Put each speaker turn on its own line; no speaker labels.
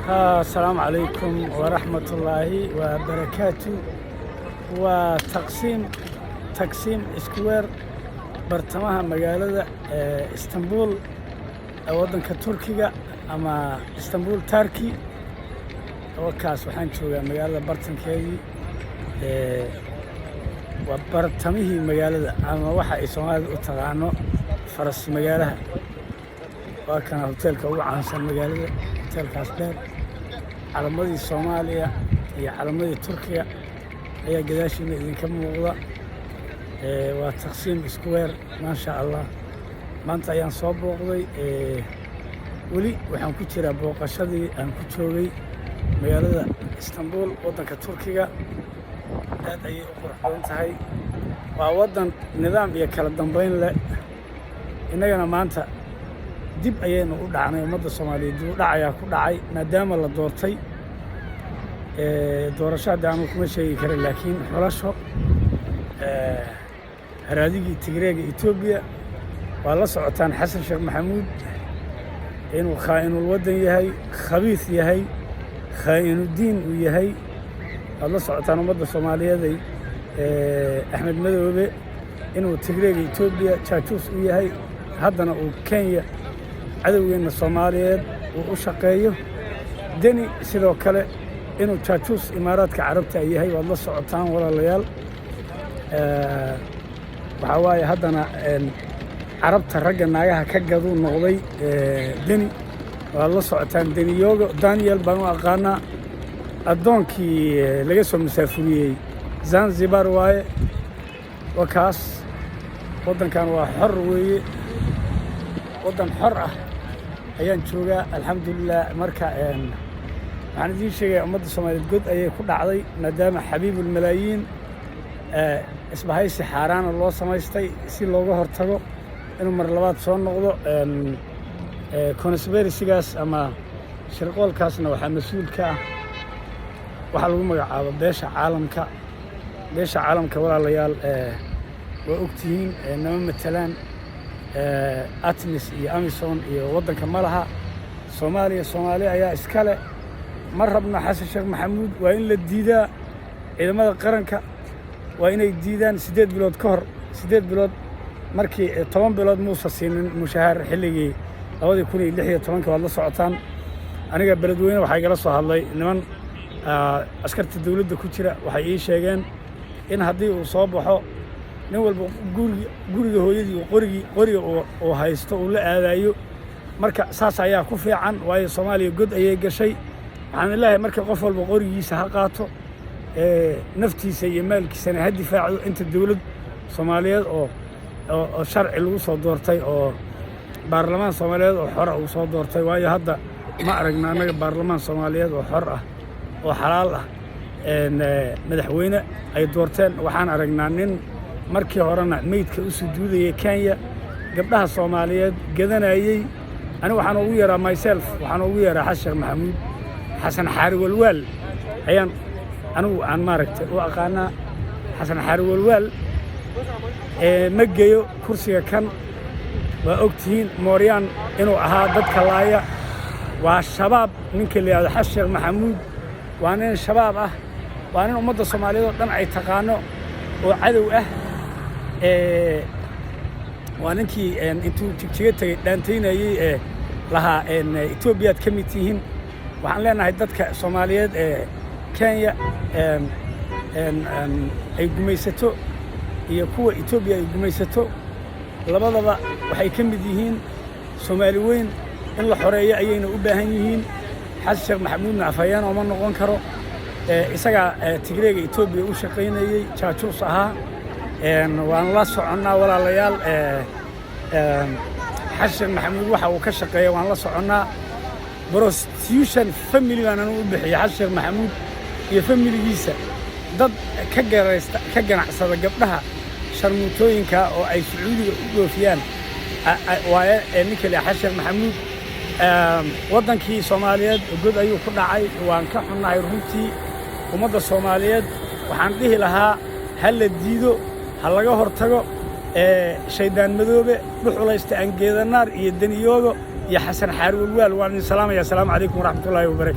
Asalaamu calaykum waraxmatullaahi wabarakaatu. Waa Taqsiim, Taksim Square, bartamaha magaalada Istanbul ee waddanka Turkiga ama Istanbul, Turkey. Wakaas waxaan joogaa magaalada bartankeedii. Waa bartamihii magaalada ama waxa ay Soomaalida u taqaano faras magaalaha. Waa kana hoteelka ugu caansan magaalada, hoteelkaas dheer. Calamadii Soomaaliya iyo calamadii Turkiga ayaa gadaashiina idinka muuqda. Waa Taqsiim Square, maasha Allah. Maanta ayaan soo booqday. Weli waxaan ku jiraa booqashadii aan ku joogay magaalada Istanbul, waddanka Turkiga. Aad ayay u qurux badan tahay. Waa waddan nidaam iyo kala dambayn leh. Innagana maanta dib ayaynu u dhacnay. Ummadda Soomaaliyeed dib u dhac ayaa ku dhacay maadaama la doortay. Doorasho hadda anu kuma sheegi kara, laakiin xulasho haraadigii Tigreega Etoobiya waa la socotaan. Xasan Sheekh Maxamuud inuu khaa'inul waddan yahay, khabiis yahay, khaa'inudiin uu yahay, waad la socotaan ummadda Soomaaliyeeday. Axmed Madoobe inuu Tigreega Etoobiya jaajuus u yahay, haddana uu Kenya, cadowgeenna Soomaaliyeed, uu u shaqeeyo. Deni sidoo kale inuu jaajuus Imaaraadka Carabta yahay waad la socotaan, walaalayaal. Waxaa waaye haddana Carabta ragga naagaha ka gaduu noqday Deni, waad la socotaan. Deniyoogo Daniel baan u aqaanaa. Addoonkii laga soo masaafuriyey Zanzibar waaye. Waa kaas. Waddankan waa xor weeye, waddan xor ah ayaan joogaa, alxamdulilah. Marka waxaan idiin sheegaya, ummadda Soomaaliyeed god ayay ku dhacday maadaama xabiibulmalaayiin isbahaysi xaaraana loo samaystay si looga hortago inuu mar labaad soo noqdo. Conspiracy-gaas ama shirqoolkaasna waxaa mas-uul ka ah waxaa lagu magacaabo beesha caalamka. Beesha caalamka, walaalayaal, waa ogtihiin, nama matalaan. ATMIS iyo AMISOM iyo waddanka ma laha. Soomaaliya Soomaaliya ayaa iskale. Ma rabno Xasan Sheekh Maxamuud. Waa in la diidaa. Ciidamada qaranka waa inay diidaan. 8 bilood ka hor, 8 bilood markii, 10 bilood muusa siinin mushahaar xilligii 2016-ka, waad la socotaan. Aniga Beledweyne waxaa igala soo hadlay niman askarta dawladda ku jira. Waxay ii sheegeen in haddii uu soo baxo, nin walba guriga hooyadii uu qorigii qoriga uu haysto uu la aadayo. Marka saas ayaa ku fiican, waayo Soomaaliya god ayay gashay. Waxaan leeyahay marka qof walba qorigiisa ha qaato, naftiisa iyo maalkiisana ha difaacdo inta dawlad Soomaaliyeed oo sharci lagu soo doortay oo baarlamaan Soomaaliyeed oo xora uu soo doortay. Waayo hadda ma aragna annaga baarlamaan Soomaaliyeed oo xor ah oo xalaal ah, madaxweyne ay doorteen. Waxaan aragnaa nin markii horena meydka u sujuudayay Kenya, gabdhaha Soomaaliyeed gadanayey. Anigu waxaan ugu yeeraa, myself, waxaan ugu yeeraa Xasan Sheekh Maxamuud Xasan Xaari Walwaal ayaan anigu aan maaragtay u aqaanaa. Xasan Xaari Walwaal ma geeyo kursiga kan. Waa og tihiin mooryaan inuu ahaa dadka laaya. Waa Shabaab ninka la yidhahdo Xasan Sheekh Maxamuud. Waa nin Shabaab ah, waa nin ummadda Soomaaliyeed oo dhan ay taqaano oo cadow ah. Waa ninkii intuu Jigjiga tegey dhaantaynayey ee lahaa Etoobiyaad ka mid tihiin. Waxaan leenahay dadka Soomaaliyeed ee Kenya ay gumaysato iyo kuwa Etoobiya ay gumaysato labadaba waxay ka mid yihiin Soomaali weyn. In la xoreeyo ayayna u baahan yihiin. Xasan Sheekh Maxamuudna afhayeen ooma noqon karo. Isagaa Tigreega Etoobiya u shaqaynayey, jaajuus ahaa. Waan la soconnaa, walaalayaal. Xasan Sheekh Maxamuud waxa uu ka shaqeeya waan la soconnaa. Prostitution family baan anigu u bixiyey Xasan Sheekh Maxamuud iyo familigiisa. Dad ka garaysta, ka ganacsada gabdhaha sharmuutooyinka oo ay Sacuudiga u dhoofiyaan waaye ninka la Xasan Sheekh Maxamuud. Waddankii Soomaaliyeed god ayuu ku dhacay. Waan ka xunnahay runtii. Ummadda Soomaaliyeed waxaan dhihi lahaa ha la diido, ha laga hortago Shaydaan Madoobe, Dhuxulaysta, Angeedanaar iyo Deniyoogo iyo Xasan Xaarwalwaal. Waan idin salaamaya. Asalaamu calaykum waraxmatullaahi wabarakatu.